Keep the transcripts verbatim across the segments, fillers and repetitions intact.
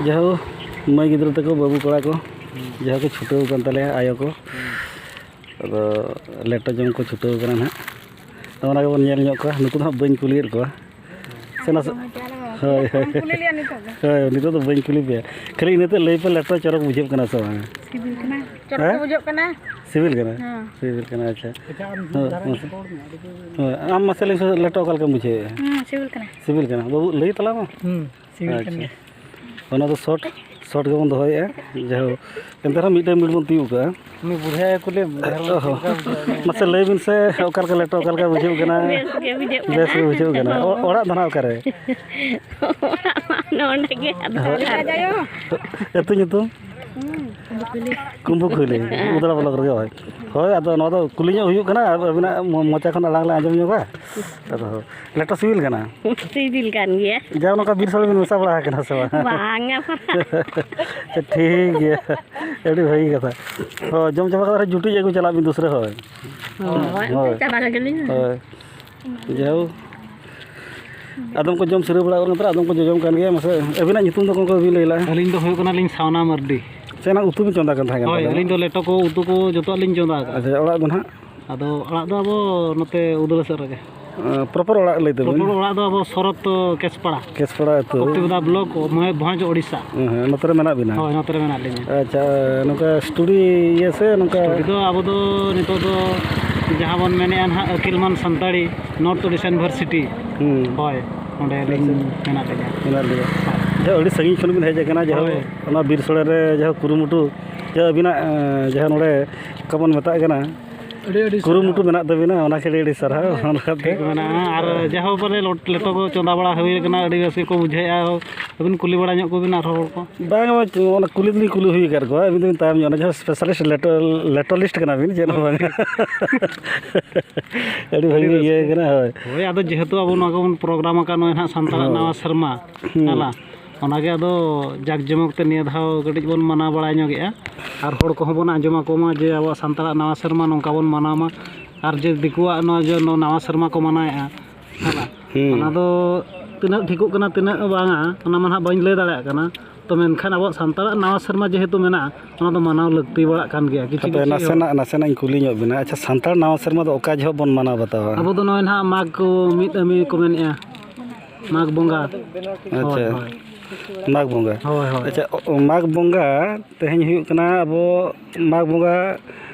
ᱡᱟᱦᱳ, ᱢᱟᱹᱭ ᱜᱤᱫᱽᱨᱟᱹ ᱛᱟᱠᱚ, ᱵᱟᱹᱵᱩ ᱠᱚᱲᱟ ᱠᱚ, ᱡᱟᱦᱟᱸ ᱠᱚ ᱪᱷᱩᱴᱟᱹᱣ ᱟᱠᱟᱱ ᱛᱟᱞᱮᱭᱟ, ᱟᱭᱳ ᱠᱚ, ᱟᱫᱚ ᱞᱮᱴᱚ ᱡᱚᱢ ᱠᱚ ᱪᱷᱩᱴᱟᱹᱣ ᱟᱠᱟᱱᱟ ᱱᱟᱦᱟᱜ᱾ ᱟᱫᱚ ᱚᱱᱟ ᱜᱮᱵᱚᱱ ᱧᱮᱞ ᱧᱚᱜ ᱠᱚᱣᱟ᱾ ᱱᱩᱠᱩ ᱫᱚ ᱦᱟᱸᱜ ᱵᱟᱹᱧ ᱠᱩᱞᱤᱭᱮᱫ ᱠᱚᱣᱟ᱾ ᱥᱮ ᱱᱟᱥᱮ ᱦᱳᱭ, ᱦᱳᱭ᱾ ᱠᱩᱞᱤ ᱞᱮᱭᱟ ᱱᱤᱛᱚᱜ ᱫᱚ᱾ ᱦᱳᱭ, ᱱᱤᱛᱚᱜ ᱫᱚ ᱵᱟᱹᱧ ᱠᱩᱞᱤ ᱯᱮᱭᱟ᱾ ᱠᱷᱟᱹᱞᱤ ᱤᱱᱟᱹ ᱛᱮᱫ ᱞᱟᱹᱭ ᱯᱮ, ᱞᱮᱴᱚ ᱪᱚᱨᱚᱠ ᱵᱩᱡᱷᱟᱹᱜ ᱠᱟᱱᱟ ᱥᱮ ᱵᱟᱝ? ᱥᱤᱵᱤᱞ ᱠᱟᱱᱟ᱾ ᱪᱚᱨᱚᱠ ᱦᱮᱸ? ᱵᱩᱡᱷᱟᱹᱜ ᱠᱟᱱᱟ᱾ ᱥᱤᱵᱤᱞ ᱠᱟᱱᱟ? ᱦᱮᱸ᱾ ᱥᱤᱵᱤᱞ ᱠᱟᱱᱟ, ᱟᱪᱪᱷᱟ᱾ ᱦᱳᱭ, ᱢᱟᱥᱮ᱾ ᱦᱳᱭ, ᱟᱢ ᱢᱟᱥᱮ ᱞᱟᱹᱭ ᱢᱮᱥᱮ, ᱞᱮᱴᱚ ᱚᱠᱟ ᱞᱮᱠᱟᱢ ᱵᱩᱡᱷᱟᱹᱣᱮᱫᱼᱟ? ᱦᱩᱸ, ᱥᱤᱵᱤᱞ ᱠᱟᱱᱟ᱾ ᱥᱤᱵᱤᱞ ᱠᱟᱱᱟ? ᱵᱟᱹᱵᱩ, ᱞᱟᱹᱭ ᱛᱟᱞᱟᱝ ᱢᱮ᱾ ᱦᱩᱸ, ᱥᱤᱵᱤᱞ ᱠᱟᱱ ᱟᱪᱪᱷᱟ᱾ ᱜᱮᱭᱟ᱾ ᱚᱱᱟ ᱫᱚ ᱥᱚᱴ, ᱥᱚᱴ ᱜᱮᱵᱚᱱ ᱫᱚᱦᱚᱭᱮᱫᱼᱟ᱾ ᱡᱟᱭᱦᱳᱠ, ᱮᱱᱛᱮ ᱨᱮᱦᱚᱸ ᱢᱤᱫᱴᱟᱝ ᱢᱤᱱᱤᱴ ᱵᱚᱱ ᱛᱤᱭᱳᱜ ᱠᱟᱜᱼᱟ᱾ ᱩᱱᱤ ᱵᱩᱲᱦᱤ ᱟᱭᱳ ᱠᱩᱞᱤᱭᱮᱢ, ᱰᱷᱮᱨ ᱵᱚᱱ ᱚ ᱦᱚᱸ᱾ ᱪᱮᱫ ᱞᱮᱠᱟ ᱵᱩᱡᱷᱟᱹᱣ ᱮᱱᱟ? ᱢᱟᱥᱮ ᱞᱟᱹᱭ ᱵᱤᱱ ᱥᱮ, ᱚᱠᱟ ᱞᱮᱠᱟ ᱞᱮᱴᱚ, ᱚᱠᱟ ᱞᱮᱠᱟ ᱵᱩᱡᱷᱟᱹᱜ ᱠᱟᱱᱟ? ᱵᱮᱥ ᱜᱮ ᱵᱩᱡᱷᱟᱹᱜ ᱵᱮᱥ ᱜᱮ ᱠᱟᱱᱟ᱾ ᱵᱩᱡᱷᱟᱹᱜ ᱠᱟᱱᱟ᱾ ᱚ-, ᱚᱲᱟᱜ ᱫᱚ ᱱᱟᱦᱟᱜ ᱚᱠᱟᱨᱮ? ᱚᱲᱟᱜ ᱢᱟ ᱱᱚᱰᱮ ᱜᱮ, ᱟᱫᱚ ᱦᱳᱭ᱾ ᱚᱠᱟᱨᱮ? ᱟᱹᱛᱩ ᱧᱩᱛᱩᱢ? ᱠᱩᱢᱵᱩ ᱠᱷᱩᱭᱞᱤ᱾ ᱩᱫᱽᱲᱟ ᱵᱞᱚᱠ ᱨᱮᱜᱮ, ᱦᱳᱭ᱾ ᱦᱳᱭ, ᱟᱫᱚ ᱱᱚᱣᱟ ᱫᱚ ᱠᱩᱞᱤ ᱧᱚᱜ ᱦᱩᱭᱩᱜ ᱠᱟᱱᱟ, ᱟᱨ ᱟᱹᱵᱤᱱᱟᱜ ᱢᱚ-, ᱢᱚᱪᱟ ᱠᱷᱚᱱ ᱟᱲᱟᱝ ᱞᱮ ᱟᱸᱡᱚᱢ ᱧᱚᱜᱟ᱾ ᱟᱫᱚ ᱞᱮᱴᱚ ᱥᱤᱵᱤᱞ ᱠᱟᱱᱟ? ᱥᱤᱵᱤᱞ ᱠᱟᱱ ᱜᱮᱭᱟ᱾ ᱡᱟ, ᱱᱚᱝᱠᱟ ᱵᱤᱨ ᱥᱳᱲᱮ ᱵᱤᱱ ᱢᱮᱥᱟ ᱵᱟᱲᱟ ᱟᱠᱟᱱᱟ ᱥᱮ ᱵᱟᱝ? ᱵᱟᱝᱟ᱾ ᱟᱪᱪᱷᱟ, ᱴᱷᱤᱠ ᱜᱮᱭᱟ, ᱟᱹᱰᱤ ᱵᱷᱟᱹᱜᱤ ᱠᱟᱛᱷᱟ᱾ ᱦᱳᱭ, ᱡᱚᱢ ᱪᱟᱵᱟ ᱠᱟᱛᱮ ᱟᱨᱦᱚᱸ ᱡᱩᱴᱤᱡ ᱟᱹᱜᱩ ᱪᱟᱞᱟᱜ ᱵᱤᱱ ᱫᱩᱥᱨᱟᱹ, ᱦᱳᱭ᱾ ᱦᱳᱭ, ᱦᱳᱭ᱾ ᱪᱟᱞᱟᱜ ᱟᱹᱜᱩ ᱞᱤᱧ᱾ ᱦᱳᱭ᱾ ᱡᱟᱭᱦᱳᱠ, ᱟᱫᱚᱢ ᱠᱚ ᱡᱚᱢ ᱥᱤᱨᱟᱹᱣ ᱵᱟᱲᱟ ᱜᱚᱫ ᱠᱟᱱᱟ, ᱟᱫᱚᱢ ᱠᱚ ᱡᱚᱡᱚᱢ ᱠᱟᱱ ᱜᱮᱭᱟ᱾ ᱢᱟᱥᱮ, ᱟᱹᱵᱤᱱᱟᱜ ᱧᱩᱛᱩᱢ ᱫᱚ ᱜᱚᱢᱠᱮ ᱵᱤᱱ ᱞᱟᱹᱭ ᱞᱟᱜᱼᱟ? ᱟᱹᱞᱤᱧ ᱫᱚ ᱦᱩᱭᱩᱜ ᱠᱟᱱᱟᱞᱤᱧ ᱥᱟᱣᱱᱟ ᱢᱟᱹᱨᱰᱤ᱾ ᱪᱮᱫ ᱱᱟᱜ ᱩᱛᱩ ᱵᱤᱱ ᱪᱚᱸᱫᱟ ᱠᱟᱱ ᱛᱟᱦᱮᱸ ᱠᱟᱱ ᱦᱳᱭ, ᱛᱟᱵᱮᱱᱟ? ᱟᱹᱞᱤᱧ ᱫᱚ ᱞᱮᱴᱚ ᱠᱚ, ᱩᱛᱩ ᱠᱚ ᱡᱚᱛᱚᱣᱟᱜ ᱞᱤᱧ ᱪᱚᱸᱫᱟ ᱟᱠᱟᱫᱼᱟ᱾ ᱟᱪᱪᱷᱟ, ᱚᱲᱟᱜ ᱫᱚ ᱱᱟᱦᱟᱜ? ᱟᱫᱚ ᱚᱲᱟᱜ ᱫᱚ ᱟᱵᱚ ᱱᱚᱛᱮ ᱩᱫᱽᱲᱟ ᱥᱮᱫ ᱨᱮᱜᱮ᱾ ᱟᱸ, ᱯᱨᱚᱯᱚᱨ ᱚᱲᱟᱜ ᱞᱟᱹᱭ ᱛᱟᱵᱤᱱ᱾ ᱯᱨᱚᱯᱚᱨ ᱚᱲᱟᱜ ᱫᱚ ᱟᱵᱚ ᱥᱚᱨᱚᱛ ᱠᱮᱥᱯᱟᱲᱟ᱾ ᱠᱮᱥᱯᱟᱲᱟ ᱟᱹᱛᱩ᱾ ᱵᱷᱚᱠᱛᱤᱯᱨᱚᱫᱟ ᱵᱞᱚᱠ, ᱢᱚᱦᱮ-, ᱵᱷᱚᱸᱡᱽ, ᱳᱰᱤᱥᱟ᱾ ᱦᱮᱸ, ᱦᱮᱸ, ᱱᱚᱛᱮ ᱨᱮ ᱢᱮᱱᱟᱜ ᱵᱤᱱᱟ? ᱦᱳᱭ, ᱱᱚᱛᱮ ᱨᱮ ᱢᱮᱱᱟᱜ ᱞᱤᱧᱟ᱾ ᱟᱪᱪᱷᱟ, ᱱᱚᱝᱠᱟ ᱥᱴᱩᱰᱤ ᱤᱭᱟᱹ ᱥᱮ ᱱᱚᱝᱠᱟ? ᱥᱴᱩᱰᱤ ᱫᱚ ᱟᱵᱚ ᱫᱚ ᱱᱤᱛᱚᱜ ᱫᱚ ᱡᱟᱦᱟᱸ ᱵᱚᱱ ᱢᱮᱱᱮᱫᱼᱟ ᱱᱟᱦᱟᱜ ᱟᱹᱠᱤᱞ ᱢᱟᱱ ᱥᱟᱱᱛᱟᱲᱤ North Odisha University᱾ ᱦᱩᱸ᱾ ᱦᱳᱭ, ᱚᱸᱰᱮ ᱞᱤᱧ ᱟᱪᱪᱷᱟ᱾ ᱢᱮᱱᱟᱜ ᱞᱤᱧᱟ᱾ ᱢᱮᱱᱟᱜ ᱞᱤᱧᱟ᱾ ᱦᱳᱭ᱾ ᱡᱟᱦᱟᱸ ᱟᱹᱰᱤ ᱥᱟᱺᱜᱤᱧ ᱠᱷᱚᱱ ᱵᱤᱱ ᱦᱮᱡ ᱟᱠᱟᱱᱟ, ᱡᱟᱦᱟᱸ ᱦᱳᱭ᱾ ᱚᱱᱟ ᱵᱤᱨ ᱥᱳᱲᱮ ᱨᱮ ᱡᱟᱦᱟᱸ ᱠᱩᱨᱩᱢᱩᱴᱩ, ᱡᱟᱦᱟᱸ ᱟᱹᱵᱤᱱᱟᱜ, ᱮᱸ, ᱡᱟᱦᱟᱸ ᱱᱚᱰᱮ ᱚᱠᱟ ᱵᱚᱱ ᱢᱮᱛᱟᱜ ᱠᱟᱱᱟ, ᱟᱹᱰᱤ, ᱟᱹᱰᱤ ᱠᱩᱨᱩᱢᱩᱴᱩ ᱥᱟᱨᱦᱟᱣ᱾ ᱢᱮᱱᱟᱜ ᱛᱟᱹᱵᱤᱱᱟ, ᱚᱱᱟ ᱠᱷᱟᱹᱛᱤᱨ ᱟᱹᱰᱤ ᱥᱟᱨᱦᱟᱣ᱾ ᱚᱱᱟ ᱠᱷᱟᱹᱛᱤᱨ ᱴᱷᱤᱠ ᱢᱮᱱᱟᱜᱼᱟ᱾ ᱟᱨ ᱡᱟᱦᱳ ᱯᱟᱞᱮ ᱞᱚᱴ-, ᱞᱮᱴᱚ ᱠᱚ ᱪᱚᱸᱫᱟ ᱵᱟᱲᱟ ᱦᱩᱭ ᱠᱟᱱᱟ, ᱟᱹᱰᱤ ᱵᱮᱥ ᱜᱮᱠᱚ ᱵᱩᱡᱷᱟᱹᱣᱮᱫᱼᱟ᱾ ᱟᱹᱵᱤᱱ ᱠᱩᱞᱤ ᱵᱟᱲᱟ ᱧᱚᱜ ᱠᱚᱵᱤᱱ ᱟᱨᱦᱚᱸ ᱦᱚᱲ ᱠᱚ᱾ ᱵᱟᱝ, ᱚᱱᱟ ᱠᱩᱞᱤ ᱫᱚᱞᱤᱧ ᱠᱩᱞᱤ ᱦᱩᱭ ᱟᱠᱟᱫ ᱠᱚᱣᱟ, ᱟᱹᱵᱤᱱ ᱫᱚᱵᱤᱱ ᱛᱟᱭᱚᱢ ᱧᱚᱜ ᱮᱱᱟ, ᱡᱟᱦᱟᱸ specialist ᱞᱮᱴᱚ-, ᱞᱮᱴᱚᱞᱤᱥᱴ ᱠᱟᱱᱟ ᱵᱤᱱ, ᱪᱮᱫ ᱦᱚᱸ ᱵᱟᱝ᱾ ᱟᱹᱰᱤ ᱵᱷᱟᱹᱜᱤ ᱟᱹᱰᱤ ᱤᱭᱟᱹ ᱨᱟᱹᱥᱠᱟᱹ᱾ ᱠᱟᱱᱟ, ᱦᱳᱭ᱾ ᱦᱳᱭ, ᱟᱫᱚ ᱡᱮᱦᱮᱛᱩ ᱟᱵᱚ ᱱᱚᱣᱟ ᱠᱚᱵᱚᱱ ᱯᱨᱳᱜᱨᱟᱢ ᱟᱠᱟᱫ, ᱱᱚᱜᱼᱚᱭ ᱱᱟᱦᱟᱜ ᱥᱟᱱᱛᱟᱲᱟᱜ ᱦᱳᱭ᱾ ᱱᱟᱣᱟ ᱥᱮᱨᱢᱟ, ᱦᱩᱸ᱾ ᱦᱮᱸ ᱵᱟᱝ? ᱚᱱᱟᱜᱮ ᱟᱫᱚ ᱡᱟᱠ ᱡᱚᱢᱚᱠ ᱛᱮ ᱱᱤᱭᱟᱹ ᱫᱷᱟᱣ ᱠᱟᱹᱴᱤᱡ ᱵᱚᱱ ᱢᱟᱱᱟᱣ ᱵᱟᱲᱟ ᱧᱚᱜᱮᱜᱼᱟ᱾ ᱟᱨ ᱦᱚᱲ ᱠᱚᱦᱚᱸ ᱵᱚᱱ ᱟᱸᱡᱚᱢ ᱟᱠᱚ ᱢᱟ ᱡᱮ ᱟᱵᱚᱣᱟᱜ ᱥᱟᱱᱛᱟᱲᱟᱜ ᱱᱟᱣᱟ ᱥᱮᱨᱢᱟ ᱱᱚᱝᱠᱟ ᱵᱚᱱ ᱢᱟᱱᱟᱣ ᱢᱟ᱾ ᱟᱨ ᱡᱮ ᱫᱤᱠᱩᱣᱟᱜ ᱱᱚᱣᱟ ᱡᱮ ᱱᱟᱣᱟ ᱥᱮᱨᱢᱟ ᱠᱚ ᱢᱟᱱᱟᱣᱮᱫᱼᱟ, ᱦᱮᱸ ᱵᱟᱝ? ᱦᱩᱸ᱾ ᱚᱱᱟ ᱫᱚ ᱛᱤᱱᱟᱹᱜ ᱴᱷᱤᱠᱚᱜ ᱠᱟᱱᱟ, ᱛᱤᱱᱟᱹᱜ ᱵᱟᱝᱟ, ᱚᱱᱟ ᱢᱟ ᱱᱟᱦᱟᱜ ᱵᱟᱹᱧ ᱞᱟᱹᱭ ᱫᱟᱲᱮᱭᱟᱜ ᱠᱟᱱᱟ᱾ ᱛᱚ ᱢᱮᱱᱠᱷᱟᱱ ᱟᱵᱚᱣᱟᱜ ᱥᱟᱱᱛᱟᱲᱟᱜ ᱱᱟᱣᱟ ᱥᱮᱨᱢᱟ ᱡᱮᱦᱮᱛᱩ ᱢᱮᱱᱟᱜᱼᱟ, ᱚᱱᱟ ᱫᱚ ᱢᱟᱱᱟᱣ ᱞᱟᱹᱠᱛᱤ ᱯᱟᱲᱟᱜ ᱠᱟᱱ ᱜᱮᱭᱟ᱾ ᱠᱤᱪᱷᱩ ᱦᱟᱯᱮ, ᱠᱤᱪᱷᱩ ᱱᱟᱥᱮᱱᱟᱜ, ᱱᱟᱥᱮᱱᱟᱜ ᱤᱧ ᱠᱩᱞᱤ ᱧᱚᱜ ᱵᱤᱱᱟ᱾ ᱟᱪᱪᱷᱟ, ᱥᱟᱱᱛᱟᱲ ᱱᱟᱣᱟ ᱥᱮᱨᱢᱟ ᱫᱚ ᱚᱠᱟ ᱡᱚᱦᱚᱜ ᱵᱚᱱ ᱢᱟᱱᱟᱣ ᱵᱟᱛᱟᱣᱟ? ᱟᱵᱚ ᱫᱚ ᱱᱚᱜᱼᱚᱭ ᱱᱟᱦᱟᱜ ᱢᱟᱜᱽ ᱠᱚ ᱢᱤᱫ ᱟᱹᱢᱤ ᱠᱚ ᱢᱮᱱᱮᱫᱼᱟ, ᱢᱟᱜᱽ ᱵᱚᱸᱜᱟ᱾ ᱟᱪᱪᱷᱟ᱾ ᱦᱳᱭ, ᱦᱳᱭ᱾ ᱢᱟᱜᱽ ᱵᱚᱸᱜᱟ᱾ ᱦᱳᱭ, ᱦᱳᱭ᱾ ᱟᱪᱪᱷᱟ, ᱚ, ᱚ, ᱢᱟᱜᱽ ᱵᱚᱸᱜᱟ ᱛᱮᱦᱮᱧ ᱦᱩᱭᱩᱜ ᱠᱟᱱᱟ ᱟᱵᱚ ᱢᱟᱜᱽ ᱵᱚᱸᱜᱟ,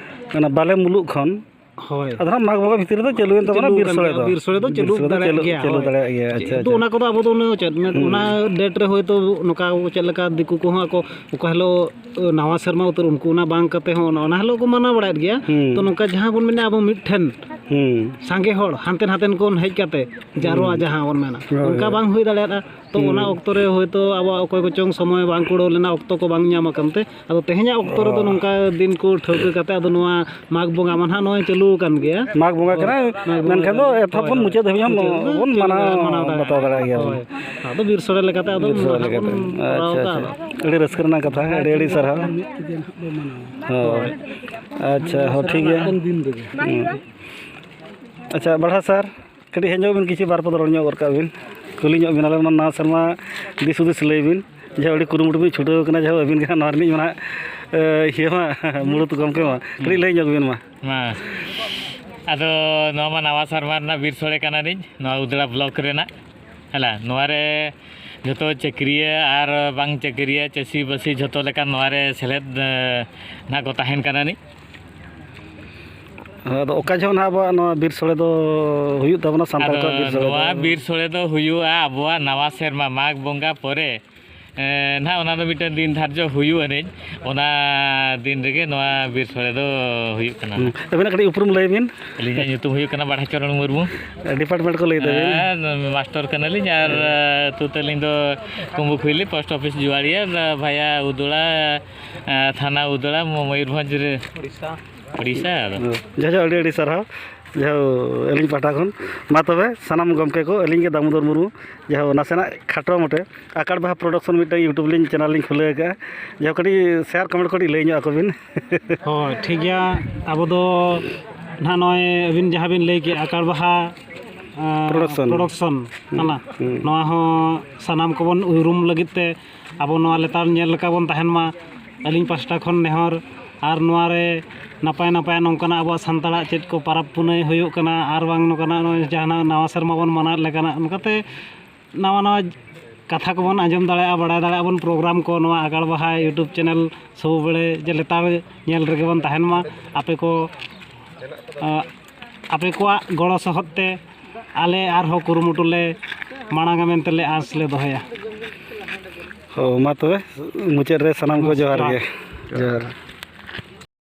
ᱚᱱᱟ ᱵᱟᱞᱮ ᱢᱩᱞᱩᱜ ᱠᱷᱚᱱ᱾ ᱦᱳᱭ᱾ ᱟᱫᱚ ᱱᱟᱦᱟᱜ ᱢᱟᱜᱽ ᱵᱚᱸᱜᱟ ᱵᱷᱤᱛᱤᱨ ᱨᱮᱫᱚ ᱪᱟᱹᱞᱩᱭᱮᱱ ᱛᱟᱵᱚᱱᱟ ᱪᱟᱹᱞᱩ ᱵᱤᱨ ᱟᱠᱟᱱ ᱥᱚᱲᱮ ᱜᱮᱭᱟ, ᱫᱚ᱾ ᱵᱤᱨ ᱥᱚᱲᱮ ᱫᱚ ᱵᱤᱨ ᱪᱟᱹᱞᱩ ᱥᱚᱲᱮ ᱫᱚ ᱫᱟᱲᱮᱭᱟᱜ ᱪᱟᱹᱞᱩ, ᱜᱮᱭᱟ, ᱪᱟᱹᱞᱩ ᱦᱳᱭ᱾ ᱫᱟᱲᱮᱭᱟᱜ ᱜᱮᱭᱟ᱾ ᱟᱪᱪᱷᱟ, ᱡᱮᱦᱮᱛᱩ ᱟᱪᱪᱷᱟ᱾ ᱚᱱᱟ ᱠᱚᱫᱚ ᱟᱵᱚ ᱫᱚ ᱩᱱᱟᱹᱜ ᱪᱮᱫ ᱢᱮᱱ, ᱦᱩᱸ᱾ ᱚᱱᱟ date ᱨᱮ ᱦᱳᱭᱛᱳ ᱱᱚᱝᱠᱟ ᱪᱮᱫ ᱞᱮᱠᱟ ᱫᱤᱠᱩ ᱠᱚᱦᱚᱸ ᱟᱠᱚ ᱚᱠᱟ ᱦᱤᱞᱳᱜ ᱱᱟᱣᱟ ᱥᱮᱨᱢᱟ ᱩᱛᱟᱹᱨ, ᱩᱱᱠᱩ ᱚᱱᱟ ᱵᱟᱝ ᱠᱟᱛᱮ ᱦᱚᱸ ᱚᱱᱟ, ᱚᱱᱟ ᱦᱤᱞᱳᱜ ᱠᱚ ᱢᱟᱱᱟᱣ ᱵᱟᱲᱟᱭᱮᱫ ᱜᱮᱭᱟ᱾ ᱦᱩᱸ᱾ ᱛᱚ ᱱᱚᱝᱠᱟ ᱡᱟᱦᱟᱸ ᱵᱚᱱ ᱢᱮᱱᱟ ᱟᱵᱚ ᱢᱤᱫ ᱴᱷᱮᱱ ᱦᱩᱸ᱾ ᱥᱟᱸᱜᱮ ᱦᱚᱲ ᱦᱟᱱᱛᱮ ᱱᱟᱛᱮᱱ ᱠᱷᱚᱱ ᱦᱮᱡ ᱠᱟᱛᱮ ᱡᱟᱨᱣᱟ ᱦᱩᱸ᱾ ᱡᱟᱦᱟᱸ ᱵᱚᱱ ᱢᱮᱱᱟ, ᱦᱳᱭ, ᱚᱱᱠᱟ ᱦᱳᱭ᱾ ᱵᱟᱝ ᱦᱩᱭ ᱫᱟᱲᱮᱭᱟᱜᱼᱟ᱾ ᱛᱚ ᱦᱩᱸ᱾ ᱚᱱᱟ ᱚᱠᱛᱚ ᱨᱮ ᱦᱳᱭᱛᱳ ᱟᱵᱚᱣᱟᱜ ᱚᱠᱚᱭ ᱠᱚᱪᱚᱝ ᱥᱚᱢᱚᱭ ᱵᱟᱝ ᱠᱩᱲᱟᱹᱣ ᱞᱮᱱᱟ, ᱚᱠᱛᱚ ᱠᱚ ᱵᱟᱝ ᱧᱟᱢ ᱟᱠᱟᱱ ᱛᱮ, ᱟᱫᱚ ᱛᱮᱦᱮᱧᱟᱜ ᱚᱠᱛᱚ ᱨᱮᱫᱚ ᱚ᱾ ᱱᱚᱝᱠᱟ ᱫᱤᱱ ᱠᱚ ᱴᱷᱟᱹᱣᱠᱟᱹ ᱠᱟᱛᱮ ᱟᱫᱚ ᱱᱚᱣᱟ ᱢᱟᱜᱽ ᱵᱚᱸᱜᱟ ᱢᱟ ᱱᱟᱦᱟᱜ ᱱᱚᱜᱼᱚᱭ ᱪᱟᱹᱞᱩ ᱟᱠᱟᱱ ᱜᱮᱭᱟ᱾ ᱢᱟᱜᱽ ᱵᱚᱸᱜᱟ ᱦᱳᱭ, ᱠᱟᱱᱟ, ᱢᱟᱜᱽ ᱵᱚᱸᱜᱟ ᱢᱮᱱᱠᱷᱟᱱ ᱫᱚ ᱠᱟᱱᱟ᱾ ᱮᱛᱚᱦᱚᱵ ᱦᱳᱭ, ᱠᱷᱚᱱ ᱦᱳᱭ᱾ ᱢᱩᱪᱟᱹᱫ ᱫᱷᱟᱹᱵᱤᱡ ᱦᱚᱸ ᱢᱩᱪᱟᱹᱫ ᱫᱷᱟᱹᱵᱤᱡ ᱵᱚᱱ ᱪᱟᱹᱞᱩ ᱢᱟᱱᱟᱣ, ᱫᱟᱲᱮᱭᱟᱜᱼᱟ᱾ ᱢᱟᱱᱟᱣ ᱫᱟᱲᱮᱭᱟᱜ ᱜᱮᱭᱟ ᱵᱚᱱ᱾ ᱦᱳᱭ᱾ ᱟᱫᱚ ᱵᱤᱨ ᱥᱚᱲᱮ ᱞᱮᱠᱟᱛᱮ ᱟᱫᱚ ᱵᱤᱨ ᱥᱚᱲᱮ ᱱᱟᱦᱟᱜ ᱞᱮᱠᱟᱛᱮ᱾ ᱵᱚᱱ ᱠᱚᱨᱟᱣ ᱟᱪᱪᱷᱟ, ᱠᱟᱜᱼᱟ᱾ ᱟᱪᱪᱷᱟ᱾ ᱟᱹᱰᱤ ᱨᱟᱹᱥᱠᱟᱹ ᱨᱮᱱᱟᱜ ᱠᱟᱛᱷᱟ, ᱟᱹᱰᱤ, ᱟᱹᱰᱤ ᱥᱟᱨᱦᱟᱣ᱾ ᱦᱳᱭ᱾ ᱟᱪᱪᱷᱟ, ᱦᱚᱸ, ᱴᱷᱤᱠ ᱜᱮᱭᱟ᱾ ᱦᱩᱸ᱾ ᱟᱪᱪᱷᱟ, ᱵᱟᱲᱦᱟ ᱥᱟᱨ, ᱠᱟᱹᱴᱤᱡ ᱦᱮᱡ ᱧᱚᱜ ᱵᱤᱱ, ᱠᱤᱪᱷᱩ ᱵᱟᱨ ᱯᱮ ᱫᱚ ᱨᱚᱲ ᱧᱚᱜ ᱜᱚᱫ ᱠᱟᱜ ᱵᱤᱱ᱾ ᱠᱩᱞᱤ ᱧᱚᱜ ᱵᱤᱱᱟᱞᱮ ᱚᱱᱟ ᱱᱟᱣᱟ ᱥᱮᱨᱢᱟ ᱫᱤᱥ ᱦᱩᱫᱤᱥ ᱞᱟᱹᱭ ᱵᱤᱱ᱾ ᱡᱟᱦᱟᱸ ᱟᱹᱰᱤ ᱠᱩᱨᱩᱢᱩᱴᱩ ᱵᱤᱱ ᱪᱷᱩᱴᱟᱹᱣ ᱠᱟᱱᱟ, ᱡᱟᱦᱟᱸ ᱟᱹᱵᱤᱱ ᱜᱮ ᱦᱟᱸᱜ ᱱᱚᱣᱟ ᱨᱤᱱᱤᱡ ᱢᱟ ᱱᱟᱦᱟᱜ, ᱮ, ᱤᱭᱟᱹ ᱢᱟ, ᱠᱟᱹᱴᱤᱡ ᱞᱟᱹᱭ ᱧᱚᱜ ᱵᱤᱱ ᱢᱟ᱾ ᱢᱟ᱾ ᱟᱫᱚ ᱱᱚᱣᱟ ᱢᱟ ᱱᱟᱣᱟ ᱥᱮᱨᱢᱟ ᱨᱮᱱᱟᱜ ᱵᱤᱨ ᱥᱳᱲᱮ ᱠᱟᱱᱟᱞᱤᱧ, ᱱᱚᱣᱟ ᱩᱫᱽᱲᱟ block ᱨᱮᱱᱟᱜ᱾ ᱦᱮᱞᱟ, ᱱᱚᱣᱟ ᱨᱮ ᱡᱚᱛᱚ ᱪᱟᱹᱠᱨᱤᱭᱟᱹ ᱟᱨ ᱵᱟᱝ ᱪᱟᱹᱠᱨᱤᱭᱟᱹ, ᱪᱟᱹᱥᱤᱵᱟᱹᱥᱤ ᱡᱷᱚᱛᱚ ᱞᱮᱠᱟᱱ ᱱᱚᱣᱟ ᱨᱮ ᱥᱮᱞᱮᱫ, ᱮ, ᱱᱟᱦᱟᱜ ᱠᱚ ᱛᱟᱦᱮᱱ ᱠᱟᱱᱟ ᱱᱤᱡ᱾ ᱟᱫᱚ ᱚᱠᱟ ᱡᱚᱦᱚᱜ ᱱᱟᱦᱟᱜ ᱟᱵᱚᱣᱟᱜ ᱱᱚᱣᱟ ᱵᱤᱨ ᱥᱳᱲᱮ ᱫᱚ ᱦᱩᱭᱩᱜ ᱛᱟᱵᱚᱱᱟ, ᱥᱟᱱᱛᱟᱲ ᱟᱫᱚ ᱠᱚᱣᱟᱜ ᱵᱤᱨ ᱥᱳᱲᱮ ᱫᱚ? ᱱᱚᱣᱟ ᱵᱤᱨ ᱥᱳᱲᱮ ᱫᱚ ᱦᱩᱭᱩᱜᱼᱟ ᱟᱵᱚᱣᱟᱜ ᱱᱟᱣᱟ ᱥᱮᱨᱢᱟ, ᱢᱟᱜᱽ ᱵᱚᱸᱜᱟ ᱯᱚᱨᱮ, ᱮ, ᱱᱟᱦᱟᱜ ᱚᱱᱟ ᱫᱚ ᱢᱤᱫᱴᱮᱱ ᱫᱤᱱ ᱫᱷᱟᱨᱡᱚ ᱦᱩᱭᱩᱜ ᱟᱹᱱᱤᱡ, ᱚᱱᱟ ᱫᱤᱱ ᱨᱮᱜᱮ ᱱᱚᱣᱟ ᱵᱤᱨ ᱥᱳᱲᱮ ᱫᱚ ᱦᱩᱭᱩᱜ ᱠᱟᱱᱟ᱾ ᱦᱩᱸ᱾ ᱟᱹᱵᱤᱱᱟᱜ ᱠᱟᱹᱴᱤᱡ ᱩᱯᱨᱩᱢ ᱞᱟᱹᱭ ᱵᱤᱱ᱾ ᱟᱹᱞᱤᱧᱟᱜ ᱧᱩᱛᱩᱢ ᱦᱩᱭᱩᱜ ᱠᱟᱱᱟ ᱵᱟᱲᱦᱟᱪᱚᱨᱚᱱ ᱢᱩᱨᱢᱩ᱾ Department ᱠᱚ ᱞᱟᱹᱭ ᱛᱟᱹᱵᱤᱱ᱾ ᱦᱮᱸ, ᱢᱟᱥᱴᱚᱨ ᱠᱟᱱᱟᱞᱤᱧ ᱟᱨ, ᱟᱹᱛᱩ ᱛᱟᱹᱞᱤᱧ ᱫᱚ ᱠᱩᱢᱵᱩᱠᱷᱩᱭᱞᱤ, post office ᱡᱩᱣᱟᱲᱤᱭᱟᱹ, ᱵᱷᱟᱭᱟ ᱩᱫᱽᱲᱟ, ᱛᱷᱟᱱᱟ ᱩᱫᱽᱲᱟ, ᱢᱚᱭᱩᱨᱵᱷᱚᱸᱡᱽ ᱨᱮ᱾ ᱩᱲᱤᱥᱥᱟ᱾ ᱩᱲᱤᱥᱥᱟ ᱟᱫᱚ᱾ ᱡᱟᱭᱦᱳᱠ, ᱟᱹᱰᱤ ᱟᱹᱰᱤ ᱥᱟᱨᱦᱟᱣ᱾ ᱡᱟᱭᱦᱳᱠ, ᱟᱹᱞᱤᱧ ᱯᱟᱦᱴᱟ ᱠᱷᱚᱱ᱾ ᱢᱟ ᱛᱚᱵᱮ, ᱥᱟᱱᱟᱢ ᱜᱚᱢᱠᱮ ᱠᱚ, ᱟᱹᱞᱤᱧ ᱜᱮ ᱫᱟᱢᱳᱫᱚᱨ ᱢᱩᱨᱢᱩ, ᱡᱟᱭᱦᱳᱠ, ᱱᱟᱥᱮᱱᱟᱜ ᱠᱷᱟᱴᱚ ᱢᱚᱴᱮ ᱟᱠᱟᱲ ᱵᱟᱦᱟ production ᱢᱤᱫᱴᱟᱝ YouTube ᱞᱤᱧ channel ᱞᱤᱧ ᱠᱷᱩᱞᱟᱹᱣ ᱟᱠᱟᱫᱼᱟ᱾ ᱡᱟᱭᱦᱳᱠ, ᱠᱟᱹᱴᱤᱡ share comment ᱠᱟᱹᱴᱤᱡ ᱞᱟᱹᱭ ᱧᱚᱜ ᱟᱠᱚ ᱵᱤᱱ᱾ ᱦᱳᱭ, ᱴᱷᱤᱠ ᱜᱮᱭᱟ᱾ ᱟᱵᱚ ᱫᱚ ᱱᱟᱦᱟᱜ ᱱᱚᱜᱼᱚᱭ ᱟᱹᱵᱤᱱ ᱡᱟᱦᱟᱸ ᱵᱤᱱ ᱞᱟᱹᱭ ᱠᱮᱫ, ᱟᱠᱟᱲ ᱵᱟᱦᱟ ᱯᱨᱚᱰᱟᱠᱥᱚᱱ᱾ ᱯᱨᱚᱰᱟᱠᱥᱚᱱ ᱠᱟᱱᱟ᱾ ᱦᱩᱸ᱾ ᱱᱚᱣᱟ ᱦᱚᱸ ᱥᱟᱱᱟᱢ ᱠᱚᱵᱚᱱ ᱩᱨᱩᱢ ᱞᱟᱹᱜᱤᱫ ᱛᱮ ᱟᱵᱚ ᱱᱚᱣᱟ ᱞᱮᱛᱟᱲ ᱧᱮᱞ ᱞᱮᱠᱟ ᱵᱚᱱ ᱛᱟᱦᱮᱱ ᱢᱟ᱾ ᱟᱹᱞᱤᱧ ᱯᱟᱥᱴᱟ ᱠᱷᱚᱱ ᱱᱮᱦᱚᱨ, ᱟᱨ ᱱᱚᱣᱟ ᱨᱮ ᱱᱟᱯᱟᱭ ᱱᱟᱯᱟᱭ ᱱᱚᱝᱠᱟᱱᱟᱜ ᱟᱵᱚᱣᱟᱜ ᱥᱟᱱᱛᱟᱲᱟᱜ ᱪᱮᱫ ᱠᱚ ᱯᱟᱨᱟᱵᱽ ᱯᱩᱱᱟᱹᱭ ᱦᱩᱭᱩᱜ ᱠᱟᱱᱟ, ᱟᱨ ᱵᱟᱝ ᱱᱚᱝᱠᱟᱱᱟᱜ ᱱᱚᱜᱼᱚᱭ ᱡᱟᱦᱟᱱᱟᱜ ᱱᱟᱣᱟ ᱥᱮᱨᱢᱟ ᱵᱚᱱ ᱢᱟᱱᱟᱣᱮᱫ ᱞᱮᱠᱟᱱᱟᱜ, ᱚᱱᱠᱟᱛᱮ ᱱᱟᱣᱟ ᱱᱟᱣᱟ ᱠᱟᱛᱷᱟ ᱠᱚᱵᱚᱱ ᱟᱸᱡᱚᱢ ᱫᱟᱲᱮᱭᱟᱜᱼᱟ, ᱵᱟᱲᱟᱭ ᱫᱟᱲᱮᱭᱟᱜᱼᱟ ᱵᱚᱱ᱾ ᱯᱨᱳᱜᱨᱟᱢ ᱠᱚ ᱱᱚᱣᱟ ᱟᱜᱟᱲ ᱵᱟᱦᱟ YouTube ᱪᱮᱱᱮᱞ ᱥᱚᱵ ᱵᱮᱲᱮ ᱡᱮ ᱞᱮᱛᱟᱲ ᱧᱮᱞ ᱨᱮᱜᱮ ᱵᱚᱱ ᱛᱟᱦᱮᱱ ᱢᱟ᱾ ᱟᱯᱮ ᱠᱚ, ᱟᱸ, ᱟᱯᱮ ᱠᱚᱣᱟᱜ ᱜᱚᱲᱚ ᱥᱚᱦᱚᱫ ᱛᱮ ᱟᱞᱮ ᱟᱨᱦᱚᱸ ᱠᱩᱨᱩᱢᱩᱴᱩ ᱞᱮ ᱢᱟᱲᱟᱝᱟ ᱢᱮᱱᱛᱮ ᱞᱮ ᱟᱸᱥ ᱞᱮ ᱫᱚᱦᱚᱭᱟ᱾ ᱦᱳ, ᱢᱟ ᱛᱚᱵᱮ ᱢᱩᱪᱟᱹᱫ ᱨᱮ ᱥᱟᱱᱟᱢ ᱠᱚ ᱡᱚᱦᱟᱨ ᱜᱮ᱾ ᱡᱚᱦᱟᱨ᱾